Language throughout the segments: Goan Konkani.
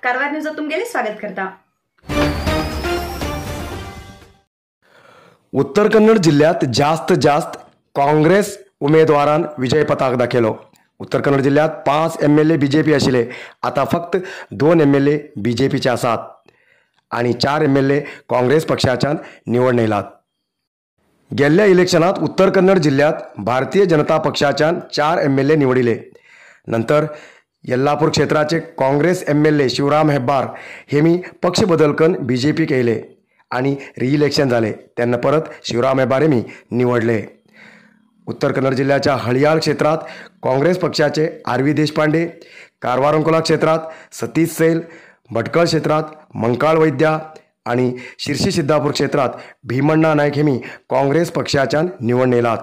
कारवार न्यूजात तुमगेले स्वागत करता। उत्तर कन्नड जिल्ह्यात जास्त जास्त काँग्रेस उमेदवारान विजय पताक दाखयलो। उत्तर कन्नड जिल्ह्यात 5 MLA BJP आशिल्ले, आता फक्त 2 MLA बीजेपीचे आसात आणि 4 MLA Congress पक्षाच्यान निवडून येयलात। गेल्ल्या इलेक्शनात उत्तर कन्नड जिल्ह्यात भारतीय जनता पक्षाच्यान 4 MLA निवडिले। नंतर येल्लापूर क्षेत्राचे काँग्रेस MLA Shivram Hebbar हे मी पक्ष बदल करून बीजेपीक येयले आणि रिइलेक्शन झाले, त्यांना परत शिवराम हेब्बार हे मी निवडले। उत्तर कन्नड जिल्ह्याच्या हळियाळ क्षेत्रात काँग्रेस पक्षाचे RV Deshpande, Karwar Ankola क्षेत्रात सतीश सैल, भटकळ क्षेत्रात मंकाळ वैद्या आणि शिर्शी सिद्धापूर क्षेत्रात भीमण्णा नायक हे मी काँग्रेस पक्षाच्यान निवडून येयलात।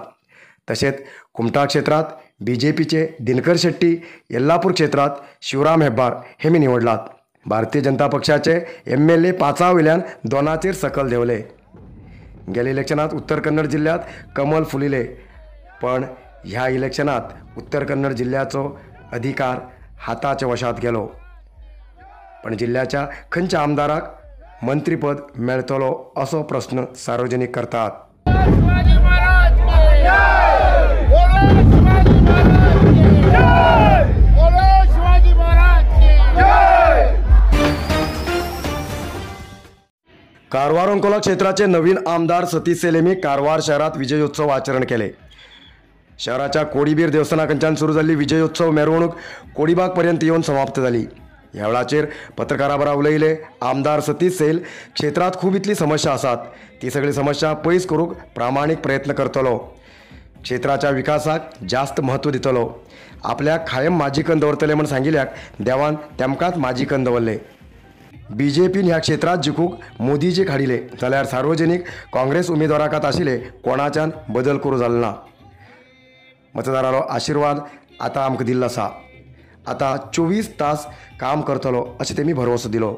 तसेच कुमठा क्षेत्रात बीजेपीचे दिनकर शेट्टी, येल्लापूर क्षेत्रात शिवराम हेब्बार हे मी निवडलात। भारतीय जनता पक्षाचे MLA 5 वयल्यान 2 सकल देंवले। गेल्या इलेक्शनात उत्तर कन्नड जिल्ह्यात कमल फुलिले, पण ह्या इलेक्शनात उत्तर कन्नड जिल्ह्याचो अधिकार हाताच्या वशात गेलो। पण जिल्ह्याच्या खंयच्या आमदाराक मंत्रीपद मेळतलो असो प्रश्न सार्वजनिक करतात। कारवार अंकोला क्षेत्राचे नवीन आमदार सतीश सैल यांनी कारवार शहरात विजयोत्सव आचरण केले। शहराच्या कोडीबीर देवस्थानाकडच्यान सुरू जाल्ली विजयोत्सव मिरवणूक कोडीबाग पर्यंत येवन समाप्त जाली। ह्या वेळाचेर पत्रकारां बरोबर उलयले आमदार सतीश सैल, क्षेत्रात खूब इतली समस्या आसात, ती सगळी समस्या पयस करूंक प्रामाणीक प्रयत्न करतलो, क्षेत्राच्या विकासाक जास्त म्हत्व दितलो, आपल्याक कायम माजीकन दवरतले म्हूण सांगिल्ल्याक देवान तेमकांच माजीकन दवरले। बीजेपीन ह्या क्षेत्रात जिखूंक मोदीजीक हाडिले जाल्यार सार्वजनिक काँग्रेस उमेदवाराकात आशिल्ले कोणाच्यान बदल करूं जालो ना। मतदारालो आशिर्वाद आतां आमकां दिल्लो आसा, आतां 24 तास काम करतलो अशें तेमी भरवसो दिलो।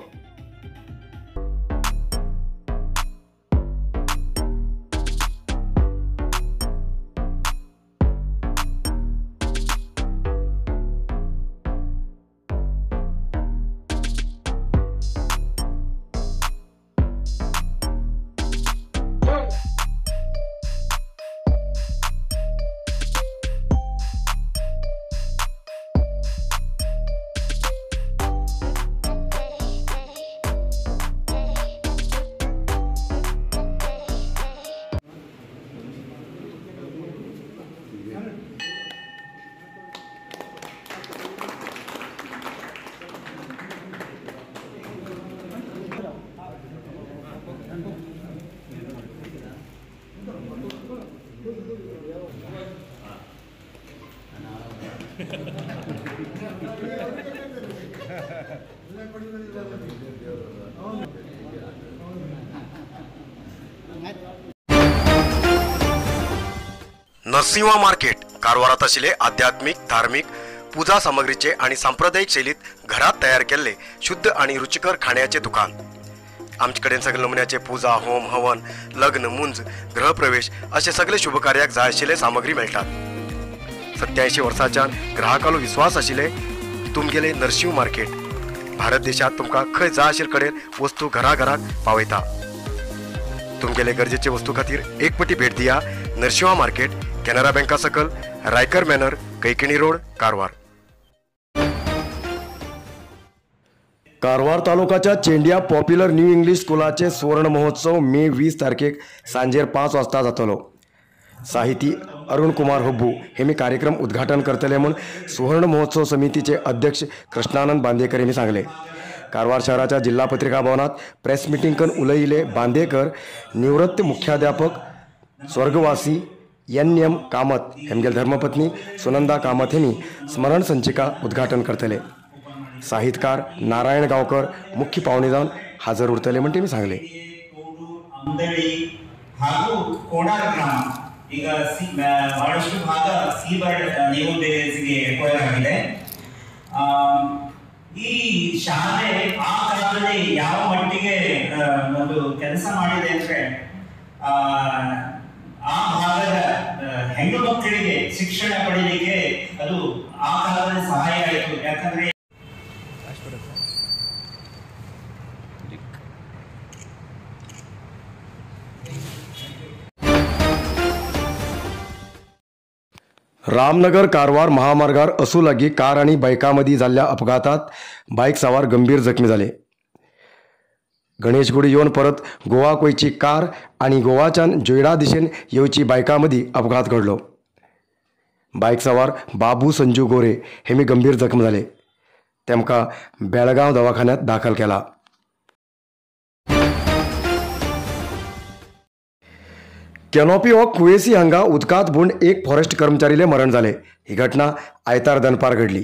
नरसिंहा मार्केट कारवारात आशिल्ले आध्यात्मिक, धार्मिक पूजा सामग्रीचे आणि सांप्रदायिक शैलीत घरात तयार केल्ले शुद्ध आणि रुचिकर खाण्याचे दुकान। आमचे कडेन सगळे नमुन्याचे पूजा, होम, हवन, लग्न, मुंज, गृहप्रवेश असे सगळे शुभकार्याक जाय आशिल्ले सामग्री मेळटात। 87 वर्सांच्यान ग्राहकालो विश्वास आशिल्ले तुमगेले नरसिंह मार्केट भारत देशात तुमकां खंय जाय आशिल्ले कडेन वस्तू घराघराक पावयता। तुमगेले गरजेचे वस्तू खातीर एक पटी भेट दिया नरसिंहा मार्केट, केनरा बँका सकल, रायकर मॅनर, कैकिणी रोड, कारवार। कारवार तालुकाच्या चेंडिया पॉप्युलर न्यू इंग्लिश स्कुलाचे सुवर्ण महोत्सव मे 20 तारखेक सांजेर 5 वाजता जातलो। साहिती अरुण कुमार हब्बू हे मी कार्यक्रम उद्घाटन करतले म्हूण सुवर्ण महोत्सव समितीचे अध्यक्ष कृष्णानंद बांदेकर यांनी सांगले। कारवार शहराच्या जिल्हा पत्रिका भवनात प्रेस मिटिंग करून उलयिल्ले बांदेकर निवृत्त मुख्याध्यापक स्वर्गवासी NM Kamat हेमगेल धर्मपत्नी सुनंदा कामत यांनी स्मरण संचिका उद्घाटन करतले। साहित्यकार नारायण गांवकर मुख्य पावणे जावन हाजर उरतले म्हण तेमी सांगले। ಈಗ ಬಹಳಷ್ಟು ಭಾಗ ಸಿ ಬರ್ಡ್ ನೇವು ಬೇಸಿಗೆ ಆಗಿದೆ. ಈ ಶಾಲೆ ಆ ಕಾಲದಲ್ಲಿ ಯಾವ ಮಟ್ಟಿಗೆ ಒಂದು ಕೆಲಸ ಮಾಡಿದೆ ಅಂದ್ರೆ ಆ ಭಾಗದ ಹೆಣ್ಣು ಮಕ್ಕಳಿಗೆ ಶಿಕ್ಷಣ ಪಡೀಲಿಕ್ಕೆ ಅದು ಆ ಕಾಲದಲ್ಲಿ ಸಹಾಯ ಆಯಿತು. ಯಾಕಂದ್ರೆ रामनगर कारवार महामार्गार असू लागी कार आनी बायकां मदीं जाल्ल्या अपघातांत बायक सवार गंभीर जखमी जाले. गणेशगुडी येवन परत गोवाक वयची कार आनी गोवाच्यान जोयडा दिशेन येवची बायकां मदीं अपघात घडलो. बायक सवार बाबू संजू गोरे हेमी गंभीर जखम जाले. तेमकां बेळगांव दवाखान्यांत दाखल केला. कॅनोपी हो कुवेसी हांगा उदकांत बुडून एक फॉरेस्ट कर्मचारीले मरण जाले. ही घटना आयतार दनपार घडली.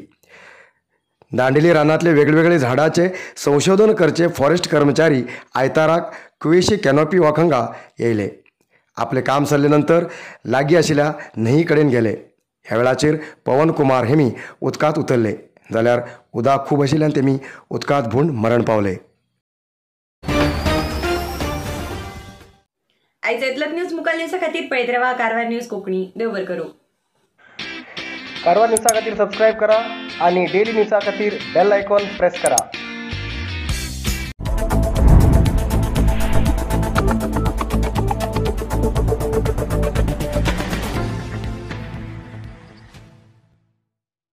दांडेली रानांतले वेगवेगळे झाडाचे संशोधन करचे फॉरेस्ट कर्मचारी आयताराक कुवेशी कॅनोपी वॉक हांगा येयले. आपले काम सरले नंतर लागीं आशिल्ल्या न्हंयी कडेन गेले. ह्या वेळाचेर पवन कुमार हेमी उदकांत उतरले जाल्यार उदक खूब आशिल्ल्यान तेमी उदकांत बुडून मरण पावले. आयज इतलोच न्यूज मुखार न्यूजा खातीर पळयत रावा कारवार न्यूज कोंकणी. देव बरें करूं. कारवार न्यूजा खातीर सबस्क्रायब करा आणि डेली न्यूजा खातीर बेल आयकॉन प्रेस करा.